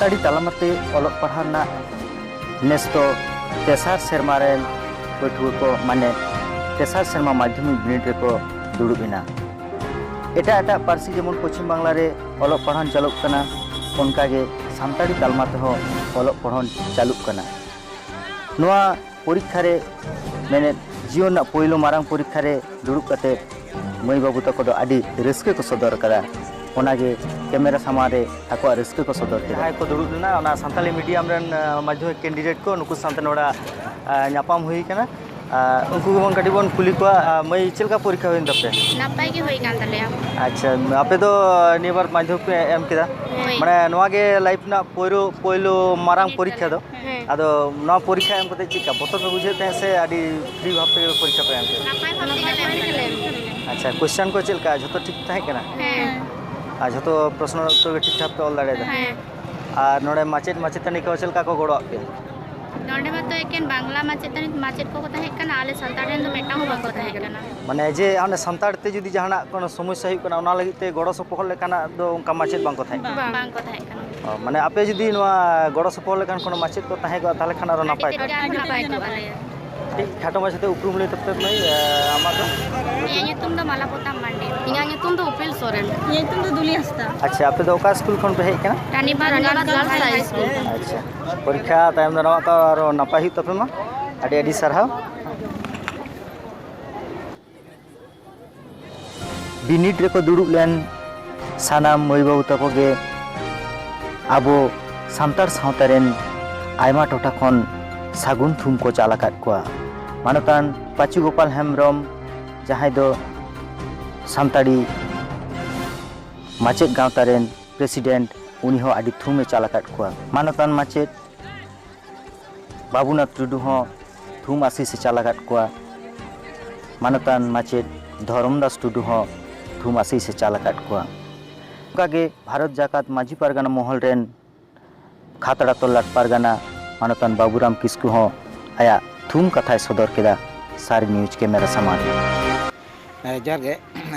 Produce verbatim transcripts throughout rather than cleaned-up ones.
ᱟᱹᱰᱤ ᱛᱟᱞᱢᱟᱛᱮ ᱚᱞᱚᱜ ᱯᱟᱲᱦᱟᱣ ᱨᱮᱱᱟᱜ ᱱᱮᱥ ᱫᱚ ᱛᱮᱥᱟᱨ ᱥᱮᱨᱢᱟ ᱨᱮᱱ ᱯᱟᱹᱴᱷᱩᱣᱟᱹ ᱠᱚ, ᱢᱟᱱᱮ ᱛᱮᱥᱟᱨ ᱥᱮᱨᱢᱟ ᱢᱟᱫᱽᱫᱷᱚᱢᱤᱠ ᱵᱤᱱᱤᱰ ᱨᱮᱠᱚ ᱫᱩᱲᱩᱵ ᱮᱱᱟ᱾ ᱮᱴᱟᱜ ᱮᱴᱟᱜ ᱯᱟᱹᱨᱥᱤ, ᱡᱮᱢᱚᱱ ᱯᱚᱪᱷᱤᱢ ᱵᱟᱝᱞᱟ ᱨᱮ ᱚᱞᱚᱜ ᱯᱟᱲᱦᱟᱣ ᱪᱟᱹᱞᱩᱜ ᱠᱟᱱᱟ, ᱚᱱᱠᱟᱜᱮ ᱥᱟᱱᱛᱟᱲᱤ ᱛᱟᱞᱢᱟ ᱛᱮᱦᱚᱸ ᱚᱞᱚᱜ ᱯᱟᱲᱦᱟᱣ ᱪᱟᱹᱞᱩᱜ ᱠᱟᱱᱟ᱾ ᱱᱚᱣᱟ ᱯᱚᱨᱤᱠᱠᱷᱟ ᱨᱮ, ᱢᱮᱱᱮᱫ ᱡᱤᱭᱚᱱ ᱨᱮᱱᱟᱜ ᱯᱳᱭᱞᱳ ᱢᱟᱨᱟᱝ ᱯᱚᱨᱤᱠᱠᱷᱟ ᱨᱮ ᱫᱩᱲᱩᱵ ᱠᱟᱛᱮ ᱢᱟᱹᱭ ᱵᱟᱹᱵᱩ ᱛᱟᱠᱚ ᱫᱚ ᱟᱹᱰᱤ ᱨᱟᱹᱥᱠᱟᱹ ᱠᱚ ᱥᱚᱫᱚᱨ ᱠᱟᱫᱟ᱾ ᱚᱱᱟᱜᱮ ᱠᱮᱢᱮᱨᱟ ᱥᱟᱢᱟᱝ ᱨᱮ ᱟᱠᱚᱣᱟᱜ ᱨᱟᱹᱥᱠᱟᱹ ᱠᱚ ᱥᱚᱫᱚᱨ ᱠᱮᱫᱟ᱾ ᱡᱟᱦᱟᱸᱭ ᱠᱚ ᱫᱩᱲᱩᱵ ᱞᱮᱱᱟ ᱚᱱᱟ ᱥᱟᱱᱛᱟᱲᱤ ᱢᱤᱰᱤᱭᱟᱢ ᱨᱮᱱ, ᱟᱸ, ᱢᱟᱫᱽᱫᱷᱚᱢᱤᱠ ᱠᱮᱱᱰᱤᱰᱮᱴ ᱠᱚ, ᱱᱩᱠᱩ ᱥᱟᱶᱛᱮ ᱱᱚᱰᱮ, ᱟᱸ, ᱧᱟᱯᱟᱢ ᱦᱩᱭ ᱠᱟᱱᱟ᱾ ᱟᱸ, ᱩᱱᱠᱩ ᱜᱮᱵᱚᱱ ᱠᱟᱹᱴᱤᱡ ᱵᱚᱱ ᱠᱩᱞᱤ ᱠᱚᱣᱟ᱾ ᱟᱸ, ᱢᱟᱹᱭ, ᱪᱮᱫ ᱞᱮᱠᱟ ᱯᱚᱨᱤᱠᱠᱷᱟ ᱦᱩᱭᱮᱱ ᱛᱟᱯᱮᱭᱟ? ᱱᱟᱯᱟᱭ ᱜᱮ ᱦᱩᱭ ᱠᱟᱱ ᱛᱟᱞᱮᱭᱟ᱾ ᱟᱪᱪᱷᱟ, ᱟᱯᱮ ᱫᱚ ᱱᱤᱭᱟᱹ ᱵᱟᱨ ᱢᱟᱫᱽᱫᱷᱚᱢᱤᱠ ᱯᱮ ᱮᱢ ᱠᱮᱫᱟ? ᱦᱳᱭ᱾ ᱢᱟᱱᱮ ᱱᱚᱣᱟ ᱜᱮ ᱞᱟᱭᱤᱯᱷ ᱨᱮᱱᱟᱜ ᱯᱳᱭᱞᱳ, ᱯᱳᱭᱞᱳ ᱢᱟᱨᱟᱝ ᱯᱚᱨᱤᱠᱠᱷᱟ ᱫᱚ? ᱦᱮᱸ᱾ ᱟᱫᱚ ᱱᱚᱣᱟ ᱯᱚᱨᱤᱠᱠᱷᱟ ᱮᱢ ᱠᱟᱛᱮ ᱪᱮᱫ ᱞᱮᱠᱟ ᱵᱚᱛᱚᱨ ᱯᱮ ᱵᱩᱡᱷᱟᱹᱣᱮᱫ ᱛᱟᱦᱮᱸᱫ ᱥᱮ ᱟᱹᱰᱤ ᱯᱷᱨᱤ ᱵᱷᱟᱵᱽ ᱛᱮᱜᱮ ᱯᱚᱨᱤᱠᱠᱷᱟ ᱯᱮ ᱮᱢ ᱠᱮᱫᱟ? ᱱᱟᱯᱟᱭ ᱵᱷᱟᱵᱽ ᱛᱮᱜᱮ ᱞᱮ ᱮᱢ ᱠᱮᱫᱟ᱾ ᱟᱪᱪᱷᱟ, ᱠᱚᱥᱪᱮᱱ ᱠᱚ ᱪᱮᱫ ᱞᱮᱠᱟ, ᱡᱷᱚᱛᱚ ᱴᱷᱤᱠ ᱛᱟᱦᱮᱸ ᱠᱟᱱᱟ? ᱦᱮᱸ᱾ ᱟᱨ ᱡᱷᱚᱛᱚ ᱯᱨᱚᱥᱱᱚ ᱩᱛᱛᱚᱨ ᱜᱮ ᱴᱷᱤᱠ ᱴᱷᱟᱠ ᱯᱮ ᱚᱞ ᱫᱟᱲᱮᱭᱟᱫᱟ? ᱦᱮᱸ᱾ ᱟᱨ ᱱᱚᱰᱮ ᱢᱟᱪᱮᱫ ᱢᱟᱪᱮᱛᱟᱹᱱᱤ ᱠᱚ ᱪᱮᱫ ᱞᱮᱠᱟ ᱠᱚ ᱜᱚᱲᱚᱣᱟᱜ ᱯᱮᱭᱟ? ᱱᱚᱰᱮ ᱢᱟᱛᱚ ᱮᱠᱮᱱ ᱵᱟᱝᱞᱟ ᱢᱟᱪᱮᱛᱟᱹᱱᱤ, ᱢᱟᱪᱮᱫ ᱠᱚᱠᱚ ᱛᱟᱦᱮᱸ ᱠᱟᱱᱟ, ᱟᱞᱮ ᱥᱟᱱᱛᱟᱲ ᱨᱮᱱ ᱫᱚ ᱢᱤᱫᱴᱟᱝ ᱦᱚᱸ ᱵᱟᱠᱚ ᱛᱟᱦᱮᱸ ᱠᱟᱱᱟ᱾ ᱢᱟᱱᱮ ᱡᱮ ᱚᱱᱮ ᱥᱟᱱᱛᱟᱲ ᱛᱮ ᱡᱩᱫᱤ ᱡᱟᱦᱟᱱᱟᱜ ᱠᱳᱱᱳ ᱥᱚᱢᱚᱥᱥᱟ ᱦᱩᱭᱩᱜ ᱠᱟᱱᱟ, ᱚᱱᱟ ᱞᱟᱹᱜᱤᱫ ᱛᱮ ᱜᱚᱲᱚ ᱥᱚᱯᱚᱦᱚᱫ ᱞᱮᱠᱟᱱᱟᱜ ᱫᱚ ᱚᱱᱠᱟ ᱢᱟᱪᱮᱫ ᱵᱟᱝ ᱠᱚ ᱛᱟᱦᱮᱸ ᱠᱟᱱᱟ? ᱵᱟᱝ, ᱵᱟᱝ ᱠᱚ ᱛᱟᱦᱮᱸ ᱠᱟᱱᱟ᱾ ᱚ, ᱢᱟᱱᱮ ᱟᱯᱮ ᱡᱩᱫᱤ ᱱᱚᱣᱟ ᱜᱚᱲᱚ ᱥᱚᱯᱚᱦᱚᱫ ᱞᱮᱠᱟᱱ ᱠᱳᱱᱳ ᱢᱟᱪᱮᱫ ᱠᱚ ᱛᱟᱦᱮᱸ ᱠᱚᱜᱼᱟ, ᱛᱟᱦᱚᱞᱮ ᱠᱷᱟᱱ ᱟᱨᱚ ᱱᱟᱯᱟᱭ ᱟᱹᱰᱤ ᱠᱚᱜᱼᱟ᱾ ᱛᱮᱫ ᱜᱮ ᱟᱨᱦᱚᱸ ᱱᱟᱯᱟᱭ ᱠᱚᱜᱼᱟ ᱞᱮ᱾ ᱠᱟᱹᱴᱤᱡ ᱠᱷᱟᱴᱚ ᱢᱟᱪᱷᱟᱛᱮ ᱩᱯᱨᱩᱢ ᱞᱟᱹᱭ ᱛᱟᱯᱮ ᱢᱟᱹᱭ, ᱮ, ᱟᱢᱟᱜ ᱫᱚ? ᱤᱧᱟᱹᱜ ᱧᱩᱛᱩᱢ ᱫᱚ ᱢᱟᱞᱟ ᱯᱚᱛᱟᱢ ᱢᱟᱱᱰᱤ᱾ ᱤᱧᱟᱹᱜ ᱧᱩᱛᱩᱢ ᱫᱚ ᱩᱯᱮᱞ ᱥᱚᱨᱮᱱ᱾ ᱤᱧᱟᱹᱜ ᱧᱩᱛᱩᱢ ᱫᱚ ᱫᱩᱞᱤ ᱦᱟᱸᱥᱫᱟ᱾ ᱟᱪᱪᱷᱟ, ᱟᱯᱮ ᱫᱚ ᱚᱠᱟ ᱥᱠᱩᱞ ᱠᱷᱚᱱ ᱯᱮ ᱦᱮᱡ ᱟᱠᱟᱱᱟ? ᱨᱟᱱᱤᱵᱟᱸᱫᱷ ᱜᱟᱨᱞᱥ ᱦᱟᱭ ᱥᱠᱩᱞ᱾ ᱟᱪᱪᱷᱟ, ᱯᱚᱨᱤᱠᱠᱷᱟ ᱛᱟᱭᱚᱢ ᱫᱟᱨᱟᱢ ᱛᱚ ᱟᱨᱚ ᱱᱟᱯᱟᱭ ᱦᱩᱭᱩᱜ ᱛᱟᱯᱮ ᱢᱟ᱾ ᱟᱹᱰᱤ ᱟᱹᱰᱤ ᱥᱟᱨᱦᱟᱣ᱾ ᱵᱤᱱᱤᱰ ᱨᱮᱠᱚ ᱫᱩᱲᱩᱵ ᱞᱮᱱ ᱥᱟᱱᱟᱢ ᱢᱟᱹᱭ ᱵᱟᱹᱵᱩ ᱛᱟᱠᱚ ᱜᱮ ᱟᱵᱚ ᱥᱟᱱᱛᱟᱲ ᱥᱟᱶᱛᱟ ᱨᱮᱱ ᱟᱭᱢᱟ ᱴᱚᱴᱷᱟ ᱠᱷᱚᱱ ᱥᱟᱹᱜᱩᱱ ᱛᱷᱩᱢ ᱠᱚ ᱪᱟᱞ ᱟᱠᱟᱫ ᱠᱚᱣᱟ᱾ ᱢᱟᱱᱚᱛᱟᱱ ᱯᱟᱹᱪᱩ ᱜᱳᱯᱟᱞ ᱦᱮᱢᱵᱨᱚᱢ, ᱡᱟᱦᱟᱸᱭ ᱫᱚ ᱥᱟᱱᱛᱟᱲᱤ ᱢᱟᱪᱮᱫ ᱜᱟᱶᱛᱟ ᱨᱮᱱ ᱯᱨᱮᱥᱤᱰᱮᱱᱴ, ᱩᱱᱤ ᱦᱚᱸ ᱟᱹᱰᱤ ᱛᱷᱩᱢ ᱮ ᱪᱟᱞ ᱟᱠᱟᱫ ᱠᱚᱣᱟ᱾ ᱢᱟᱱᱚᱛᱟᱱ ᱢᱟᱪᱮᱫ ᱵᱟᱵᱩᱱᱟᱛᱷ ᱴᱩᱰᱩ ᱦᱚᱸ ᱛᱷᱩᱢ ᱟᱥᱤᱥ ᱮ ᱪᱟᱞ ᱟᱠᱟᱫ ᱠᱚᱣᱟ᱾ ᱢᱟᱱᱚᱛᱟᱱ ᱢᱟᱪᱮᱫ ᱫᱷᱚᱨᱚᱢᱫᱟᱥ ᱴᱩᱰᱩ ᱦᱚᱸ ᱛᱷᱩᱢ ᱟᱥᱤᱥ ᱮ ᱪᱟᱞ ᱟᱠᱟᱫ ᱠᱚᱣᱟ᱾ ᱚᱱᱠᱟᱜᱮ ᱵᱷᱟᱨᱚᱛ ᱡᱟᱠᱟᱛ ᱢᱟᱹᱡᱷᱤ ᱯᱟᱨᱜᱟᱱᱟ ᱢᱚᱦᱚᱞ ᱨᱮᱱ ᱠᱷᱟᱛᱲᱟ ᱛᱚᱞᱞᱟᱴ ᱯᱟᱨᱜᱟᱱᱟ ᱢᱟᱱᱚᱛᱟᱱ ᱵᱟᱵᱩᱨᱟᱢ ᱠᱤᱥᱠᱩ ᱦᱚᱸ ᱟᱭᱟᱜ ᱛᱷᱩᱢ ᱠᱟᱛᱷᱟᱭ ᱥᱚᱫᱚᱨ ᱠᱮᱫᱟ ᱥᱟᱨ ᱱᱤᱭᱩᱡᱽ ᱠᱮᱢᱮᱨᱟ ᱥᱟᱢᱟᱝ ᱨᱮ᱾ ᱦᱮᱸ, ᱡᱚᱦᱟᱨ ᱜᱮ᱾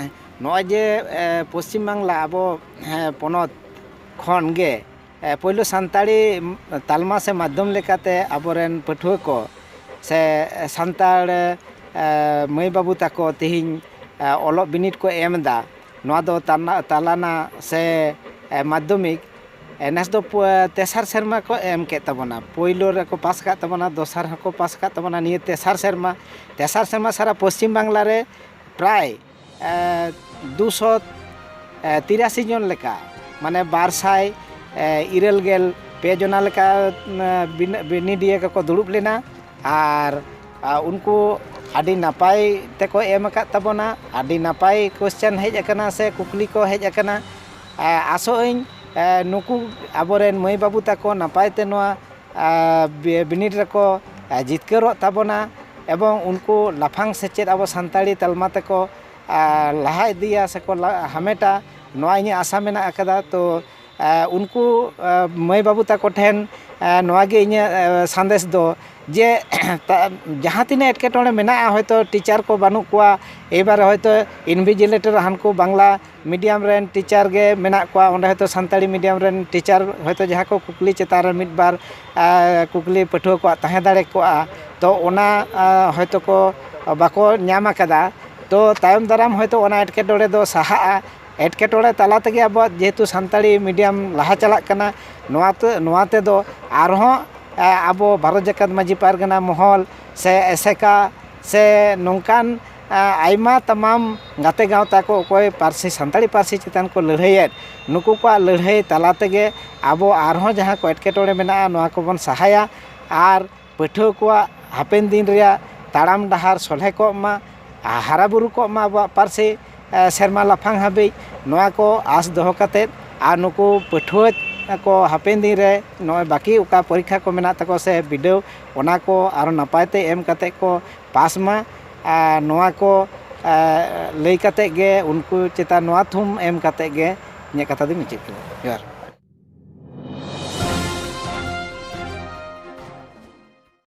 ᱱᱚᱜᱼᱚᱭ ᱡᱮ, ᱮ, ᱯᱚᱥᱪᱤᱢ ᱵᱟᱝᱞᱟ ᱟᱵᱚ, ᱦᱮᱸ, ᱯᱚᱱᱚᱛ ᱠᱷᱚᱱ ᱜᱮ ᱮ, ᱯᱳᱭᱞᱳ ᱥᱟᱱᱛᱟᱲᱤ ᱛᱟᱞᱢᱟ ᱥᱮ ᱢᱟᱫᱽᱫᱷᱚᱢ ᱞᱮᱠᱟᱛᱮ ᱟᱵᱚᱨᱮᱱ ᱯᱟᱹᱴᱷᱩᱣᱟᱹ ᱠᱚ ᱥᱮ ᱥᱟᱱᱛᱟᱲ, ᱮ, ᱢᱟᱹᱭ ᱵᱟᱹᱵᱩ ᱛᱟᱠᱚ ᱛᱮᱦᱮᱧ, ᱮ, ᱚᱞᱚᱜ ᱵᱤᱱᱤᱰ ᱠᱚ ᱮᱢ ᱮᱫᱟ᱾ ᱱᱚᱣᱟ ᱫᱚ ᱛᱟᱞᱟ-, ᱛᱟᱞᱟᱱᱟ ᱥᱮ, ᱮ, ᱢᱟᱫᱽᱫᱷᱚᱢᱤᱠ, ᱮ, ᱱᱮᱥ ᱫᱚ ᱯᱩ-, ᱛᱮᱥᱟᱨ ᱥᱮᱨᱢᱟ ᱠᱚ ᱮᱢ ᱠᱮᱫ ᱛᱟᱵᱚᱱᱟ᱾ ᱯᱳᱭᱞᱳ ᱨᱮᱠᱚ ᱯᱟᱥ ᱟᱠᱟᱫ ᱛᱟᱵᱚᱱᱟ, ᱫᱚᱥᱟᱨ ᱦᱚᱸᱠᱚ ᱯᱟᱥ ᱟᱠᱟᱫ ᱛᱟᱵᱚᱱᱟ, ᱱᱤᱭᱟᱹ ᱛᱮᱥᱟᱨ ᱥᱮᱨᱢᱟ᱾ ᱛᱮᱥᱟᱨ ᱥᱮᱨᱢᱟ ᱥᱟᱨᱟ ᱯᱚᱥᱪᱤᱢ ᱵᱟᱝᱞᱟ ᱨᱮ ᱯᱨᱟᱭ ᱮ, ᱫᱩᱥᱚ, ᱮ, ᱛᱤᱨᱟᱥᱤ ᱡᱚᱱ ᱞᱮᱠᱟ, ᱢᱟᱱᱮ ᱵᱟᱨ ᱥᱟᱭ, ᱮ, ᱤᱨᱟᱹᱞ ᱜᱮᱞ ᱯᱮ ᱡᱚᱱᱟ ᱞᱮᱠᱟ, ᱮ, ᱵᱤᱱ-, ᱵᱤᱱᱤᱰᱤᱭᱟᱹ ᱠᱚᱠᱚ ᱫᱩᱲᱩᱵ ᱞᱮᱱᱟ᱾ ᱟᱨ, ᱟ, ᱩᱱᱠᱩ ᱟᱹᱰᱤ ᱱᱟᱯᱟᱭ ᱛᱮᱠᱚ ᱮᱢ ᱟᱠᱟᱫ ᱛᱟᱵᱚᱱᱟ, ᱟᱹᱰᱤ ᱱᱟᱯᱟᱭ question ᱦᱮᱡ ᱟᱠᱟᱱᱟ ᱥᱮ ᱠᱩᱠᱞᱤ ᱠᱚ ᱦᱮᱡ ᱟᱠᱟᱱᱟ᱾ ᱮ, ᱟᱥᱚᱜ ᱟᱹᱧ, ᱮ, ᱱᱩᱠᱩ ᱟᱵᱚᱨᱮᱱ ᱢᱟᱹᱭ ᱵᱟᱹᱵᱩ ᱛᱟᱠᱚ ᱱᱟᱯᱟᱭ ᱛᱮ ᱱᱚᱣᱟ ᱟ, ᱵᱤ-, ᱵᱤᱱᱤᱰ ᱨᱮᱠᱚ, ᱟ, ᱡᱤᱛᱠᱟᱹᱨᱚᱜ ᱛᱟᱵᱚᱱᱟ, ᱮᱵᱚᱝ ᱩᱱᱠᱩ ᱞᱟᱯᱷᱟᱝ ᱥᱮᱪᱮᱫ ᱟᱵᱚ ᱥᱟᱱᱛᱟᱲᱤ ᱛᱟᱞᱢᱟ ᱛᱮᱠᱚ, ᱟ, ᱞᱟᱦᱟ ᱤᱫᱤᱭᱟ ᱥᱮᱠᱚ ᱞᱟ-, ᱦᱟᱢᱮᱴᱟ, ᱱᱚᱣᱟ ᱤᱧᱟᱹᱜ ᱟᱥᱟ ᱢᱮᱱᱟᱜ ᱟᱠᱟᱫᱟ᱾ ᱛᱚ, ᱟ, ᱩᱱᱠᱩ, ᱟ, ᱢᱟᱹᱭ ᱵᱟᱹᱵᱩ ᱛᱟᱠᱚ ᱴᱷᱮᱱ, ᱟ, ᱱᱚᱣᱟ ᱜᱮ ᱤᱧᱟᱹᱜ, ᱟ, ᱥᱟᱸᱫᱮᱥ ᱫᱚ ᱡᱮ, ᱛᱟ-, ᱡᱟᱦᱟᱸ ᱛᱤᱱᱟᱹᱜ ᱮᱴᱠᱮᱴᱚᱬᱮ ᱢᱮᱱᱟᱜᱼᱟ, ᱦᱚᱭᱛᱳ ᱴᱤᱪᱟᱨ ᱠᱚ ᱵᱟᱹᱱᱩᱜ ᱠᱚᱣᱟ, ᱮᱵᱟᱨ ᱦᱚᱭᱛᱳ invigilator ᱦᱟᱱᱠᱩ ᱵᱟᱝᱞᱟ medium ᱨᱮᱱ ᱴᱤᱪᱟᱨ ᱜᱮ ᱢᱮᱱᱟᱜ ᱠᱚᱣᱟ, ᱚᱸᱰᱮ ᱦᱚᱭᱛᱳ ᱥᱟᱱᱛᱟᱲᱤ medium ᱨᱮᱱ ᱴᱤᱪᱟᱨ ᱦᱚᱭᱛᱳ ᱡᱟᱦᱟᱸ ᱠᱚ ᱠᱩᱠᱞᱤ ᱪᱮᱛᱟᱱ ᱨᱮ ᱢᱤᱫ ᱵᱟᱨ, ᱟ, ᱠᱩᱠᱞᱤ ᱯᱟᱹᱴᱷᱩᱣᱟᱹ ᱠᱚᱣᱟᱜ ᱛᱟᱦᱮᱸ ᱫᱟᱲᱮ ᱠᱚᱜᱼᱟ, ᱛᱚ ᱚᱱᱟ, ᱟ, ᱦᱚᱭᱛᱳ ᱠᱚ ᱵᱟᱠᱚ ᱧᱟᱢ ᱟᱠᱟᱫᱟ᱾ ᱛᱚ ᱛᱟᱭᱚᱢ ᱫᱟᱨᱟᱢ ᱦᱚᱭᱛᱳ ᱚᱱᱟ ᱮᱴᱠᱮᱴᱚᱬᱮ ᱫᱚ ᱥᱟᱦᱟᱜᱼᱟ᱾ ᱮᱴᱠᱮᱴᱚᱬᱮ ᱛᱟᱞᱟ ᱛᱮᱜᱮ ᱟᱵᱚᱣᱟᱜ ᱡᱮᱦᱮᱛᱩ ᱥᱟᱱᱛᱟᱲᱤ medium ᱞᱟᱦᱟ ᱪᱟᱞᱟᱜ ᱠᱟᱱᱟ, ᱱᱚᱣᱟ ᱛᱮ, ᱱᱚᱣᱟ ᱛᱮᱫᱚ ᱟᱨᱦᱚᱸ, ᱟ, ᱟᱵᱚ ᱵᱷᱟᱨᱚᱛ ᱡᱟᱠᱟᱛ ᱢᱟᱹᱡᱷᱤ ᱯᱟᱨᱜᱟᱱᱟ ᱢᱚᱦᱚᱞ ᱥᱮ ᱮᱥᱮᱠᱟ ᱥᱮ ᱱᱚᱝᱠᱟᱱ, ᱟ, ᱟᱭᱢᱟ ᱛᱟᱢᱟᱢ ᱜᱟᱛᱮ ᱜᱟᱶᱛᱟ ᱠᱚ ᱚᱠᱚᱭ ᱯᱟᱹᱨᱥᱤ, ᱥᱟᱱᱛᱟᱲᱤ ᱯᱟᱹᱨᱥᱤ ᱪᱮᱛᱟᱱ ᱠᱚ ᱞᱟᱹᱲᱦᱟᱹᱭᱮᱫ, ᱱᱩᱠᱩ ᱠᱚᱣᱟᱜ ᱞᱟᱹᱲᱦᱟᱹᱭ ᱛᱟᱞᱟ ᱛᱮᱜᱮ ᱟᱵᱚ ᱟᱨᱦᱚᱸ ᱡᱟᱦᱟᱸ ᱠᱚ ᱮᱴᱠᱮᱴᱚᱬᱮ ᱢᱮᱱᱟᱜᱼᱟ, ᱱᱚᱣᱟ ᱠᱚᱵᱚᱱ ᱥᱟᱦᱟᱭᱟ᱾ ᱟᱨ ᱯᱟᱹᱴᱷᱩᱣᱟᱹ ᱠᱚᱣᱟᱜ ᱦᱟᱯᱮᱱ ᱫᱤᱱ ᱨᱮᱭᱟᱜ ᱛᱟᱲᱟᱢ ᱰᱟᱦᱟᱨ ᱥᱚᱞᱦᱮ ᱠᱚᱜ ᱢᱟ, ᱟᱨ ᱦᱟᱨᱟ ᱵᱩᱨᱩ ᱠᱚᱜ ᱢᱟ ᱟᱵᱚᱣᱟᱜ ᱯᱟᱹᱨᱥᱤ, ᱮ, ᱥᱮᱨᱢᱟ ᱞᱟᱯᱷᱟᱝ ᱦᱟᱹᱵᱤᱡ, ᱱᱚᱣᱟ ᱠᱚ ᱟᱸᱥ ᱫᱚᱦᱚ ᱠᱟᱛᱮᱫ, ᱟᱨ ᱱᱩᱠᱩ ᱯᱟᱹᱴᱷᱩᱣᱟᱹ ᱠᱚ ᱦᱟᱯᱮᱱ ᱫᱤᱱ ᱨᱮ ᱱᱚᱜᱼᱚᱭ ᱵᱟᱹᱠᱤ ᱚᱠᱟ ᱯᱚᱨᱤᱠᱠᱷᱟ ᱠᱚ ᱢᱮᱱᱟᱜ ᱛᱟᱠᱚᱣᱟ ᱥᱮ ᱵᱤᱰᱟᱹᱣ, ᱚᱱᱟ ᱠᱚ ᱟᱨᱚ ᱱᱟᱯᱟᱭ ᱛᱮ ᱮᱢ ᱠᱟᱛᱮᱫ ᱠᱚ ᱯᱟᱥ ᱢᱟ᱾ ᱟᱨ ᱱᱚᱣᱟ ᱠᱚ, ᱮ, ᱞᱟᱹᱭ ᱠᱟᱛᱮᱫ ᱜᱮ, ᱩᱱᱠᱩ ᱪᱮᱛᱟᱱ ᱱᱚᱣᱟ ᱛᱷᱩᱢ ᱮᱢ ᱠᱟᱛᱮᱫ ᱜᱮ ᱤᱧᱟᱹᱜ ᱠᱟᱛᱷᱟ ᱫᱚᱧ ᱢᱩᱪᱟᱹᱫ ᱠᱮᱫᱟ᱾ ᱡᱚᱦᱟᱨ᱾